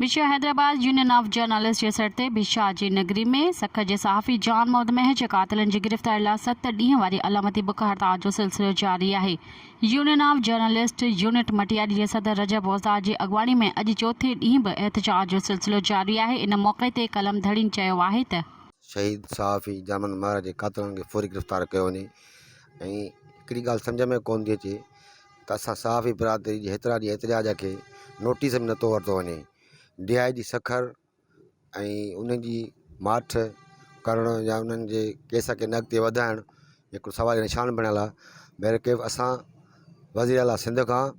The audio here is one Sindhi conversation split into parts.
Bhit Shah Hyderabad union of journalist جي سڏ تي ڀٽ شاهه جي نگري ۾ سکر جي صحافي جان محمد مهر جي قاتلن جي گرفتاري لاء ست ڏينهن واري علامتي بک هڙتال جو سلسلو جاري آهي. Union of journalist unit Matiari جي صدر رجب بوزدار جي اڳواڻي ۾ اڄ چوٿين ڏينهن به احتجاج جو سلسلو جاري آهي ان موقعي تي قلم ڌڻين چيو آهي ته. شهيد صحافي جان محمد مهر جي قاتلن کي فوري گرفتار ڪيو وڃي ۽ هڪڙي ڳالهه سمجهه ۾ ڪونه ٿي اچي ته اسان صحافي برادري جي هيترا ڏينهن احتجاج کي نوٽيس به نٿو ورتو وڃي ڊي I جي سکر ۽ ان جي ماٺ ڪرڻ يا انهن جي ڪيس کي نه اڳتي وڌائڻ هڪ سواليه نشان بڻيل آهي بهرڪيف اسان وزير اعليٰ سنڌ کان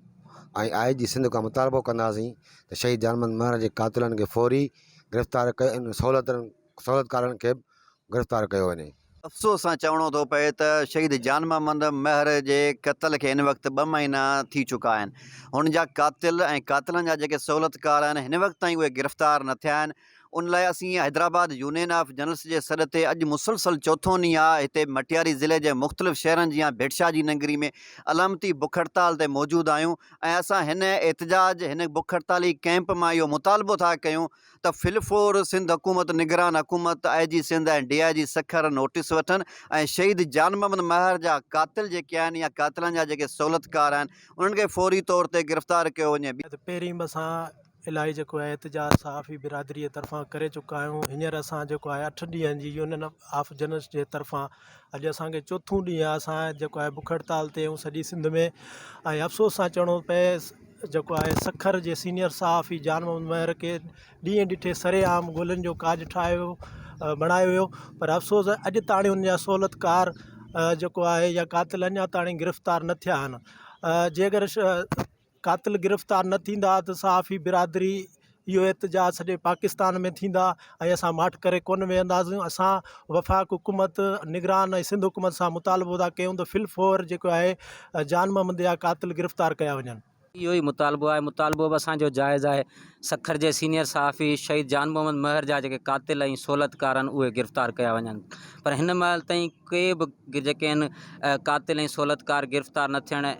۽ آء جي سنڌ کان مطالبو ڪنداسين ته شهيد جان محمد مهر جي قاتلن کي فوري گرفتار ڪيو ۽ سهولتن سهولتڪارن کي به گرفتار ڪيو وڃي. افسوس سان چوڻو ٿو پئي ته شهيد جان محمد مهر جي قتل کي هن وقت ٻه مهينا ٿي چڪا آهن هن جا قاتل ۽ قاتلن جا جيڪي سهولتڪار آهن هن وقت تائين اهي گرفتار نه ٿيا آهن ان لاء اسين حيدرآباد يونين آف جنرلس جي سڏ تي اڄ مسلسل چوٿون ڏينهن آهي هتي مٽياري ضلعي جي مختلف شهرن جيان ڀيٽشاهه جي ننگري ۾ علامتي بک هڙتال تي موجود آهيون ۽ اسان هن احتجاج هن بک هڙتالي ڪئمپ مان اهو مطالبو ٿا ڪيون ته في الفور سنڌ حڪومت نگران حڪومت I جي Sindh ۽ D I G Sukkur notice وٺن ۽ شهيد جان محمد مهر جا قاتل جيڪي آهن يا قاتلن جا جيڪي سهولتڪار آهن انهن کي فوري طور تي گرفتار ڪيو وڃي. ته پهرين به اسان الاهي جيڪو آهي احتجاج صحافي برادري جي طرفان ڪري چڪا آهيون هينئر اسان جيڪو آهي اٺ ڏينهن جي يونين آف جنرلسٽ جي طرفان اڄ اسان کي چوٿون ڏينهن آهي اسان جيڪو آهي بک هڙتال تي آهيون سڄي سنڌ ۾ ۽ افسوس سان چوڻو پئي جيڪو آهي سکر جي سينيئر صحافي جان محمد مهر کي ڏينهن ڏٺي سري عام گولين جو ڪاڄ ٺاهيو بڻايو ويو پر افسوس اڄ تاڻي ان جا سهولتڪار جيڪو آهي يا قاتل اڃا تاڻي گرفتار نه ٿيا آهن جي اگر قاتل گرفتار نه ٿيندا ته صحافي برادري اهو احتجاج سڄي پاڪستان ۾ ٿيندا ۽ اسان ماٺ ڪري ڪونه ويهنداسون اسان وفاق حڪومت نگران ۽ سنڌ حڪومت سان مطالبو ٿا ڪيون ته في الفور جيڪو آهي جان محمد جا قاتل گرفتار ڪيا وڃن. اهو ئي مطالبو آهي مطالبو به اسان جو جائز آهي سکر جي سينيئر صحافي شهيد جان محمد مهر جا جيڪي قاتل ۽ سهولتڪار آهن اهي گرفتار ڪيا وڃن پر هن مهل تائين ڪي به جيڪي آهن قاتل ۽ سهولتڪار گرفتار نه ٿيڻ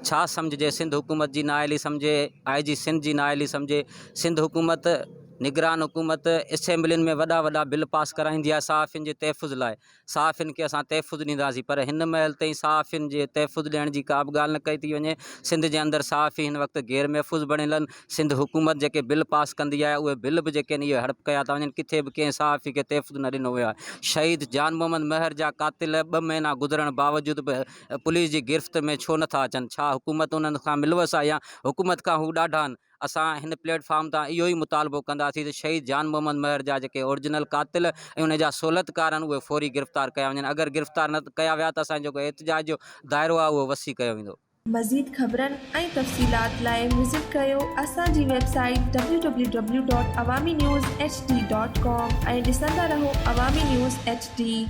ڇا سمجهجي سنڌ حڪومت جي نااهلي سمجهي آء جي سنڌ جي نااهلي سمجهي سنڌ حڪومت نگران حڪومت اسيمبلين ۾ وڏا وڏا بل پاس ڪرائيندي آهي صحافين جي تحفظ لاء صحافين کي اسان تحفظ ڏينداسين پر هن مهل تائين صحافين جي تحفظ ڏيڻ جي ڪا به ڳالهه نه ڪئي ٿي وڃي سنڌ جي اندر صحافي هن وقت غير محفوظ بڻيل آهن سنڌ حڪومت جيڪي بل پاس ڪندي آهي اهي بل به جيڪي آهن اهي هڙپ ڪيا ٿا وڃن ڪٿي به ڪنهن صحافي کي تحفظ نه ڏنو ويو آهي شهيد جان محمد مهر جا قاتل ٻه مهينا گذرڻ باوجود به پوليس جي گرفت ۾ ڇو نٿا اچن؟ ڇا حڪومت انهن کان ملوث آهي يا حڪومت کان هو ڏاڍا آهن؟ اسان هن پليٽ فارم تان اهو ئي مطالبو ڪنداسين ته شهيد جان محمد مهر جا جيڪي اورجنل قاتل ۽ ان جا سهولتڪار آهن اهي فوري گرفتار ڪيا وڃن اگر گرفتار نه ڪيا ويا ته اسان جو جيڪو احتجاج جو دائرو آهي اهو وسيع ڪيو ويندو. مزيد خبرن ۽ تفصيلات لاء وزٽ ڪريو اسان جي website W W W dot Awami news H D dot com ۽ ڏسندا رهو عوامي نيوز ايڇ ڊي.